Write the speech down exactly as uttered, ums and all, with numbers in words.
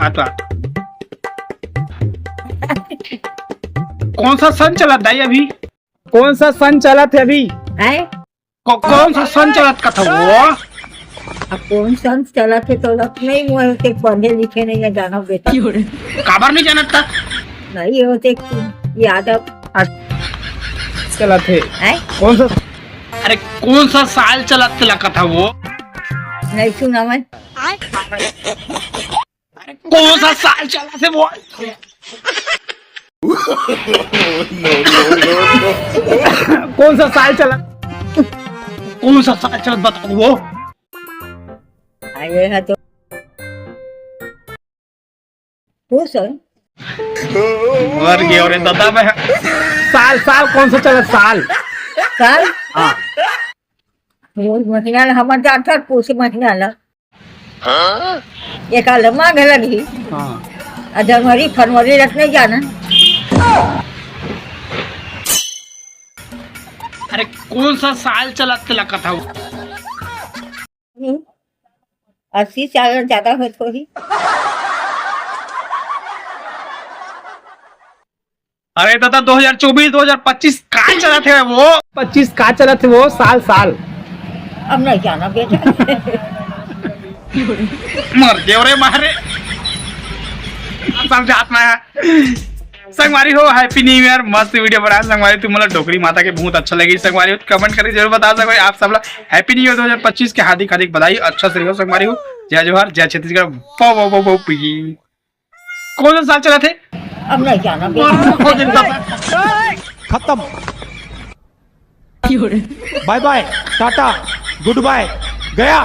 आता। कौन सा सन चलत दाई अभी? कौन सा सन चलत हे अभी? हैं? को-, कौन सा सन चलत कथा वो? अब कौन सन चलत हे तो लग नहीं, मोर के पढ़े लिखे नहीं है, जाना बेटा। काबर नहीं जानत था? नहीं होते याद अब। चलत हे। हैं? कौन सा? अरे कौन सा साल चलत तेला कथा वो? नहीं सुना मैं। अरे कौन सा साल चलत हे वो? कौन सा साल चलत? कौन सा साल चलत बता वो? अरे है तो वो सर। मर गया रे दादा मैं। साल, साल कौन सा चलत साल? साल? हाँ। वो महीना ला हमर जात हर, पूस महीना ला। एक आल माघ लगही। हाँ। आ जनवरी, फरवरी लग नहीं जाना। अरे कौन सा साल चलत तेला कथा वो? हम्म। अस्सी साल ज्यादा होत होही। अरे दादा, दो हज़ार चउबीस, दो हज़ार पच्चीस का चलत हे वो? पच्चीस का चलत हे वो? साल, साल। अब नहीं जाना बेटा। मर देव रे मारे। समझात मैं। संगवारी हो, Happy New Year। मस्त video बना संगवारी, तुम मतलब डोकरी माता के बहुत अच्छा लगी संगवारी हो, comment करके जरूर बता सको आप सब ला। Happy New Year दो हज़ार पच्चीस के हार्दिक हार्दिक बधाई, अच्छा से रहो संगवारी हो। जय जोहार, जय छत्तीसगढ़। वाह, वाह, वाह, वाह, पी। कौन सा साल चलत हे? अब नहीं जाना। खत्म। बाय बाय, टाटा, गुड बाय, गया।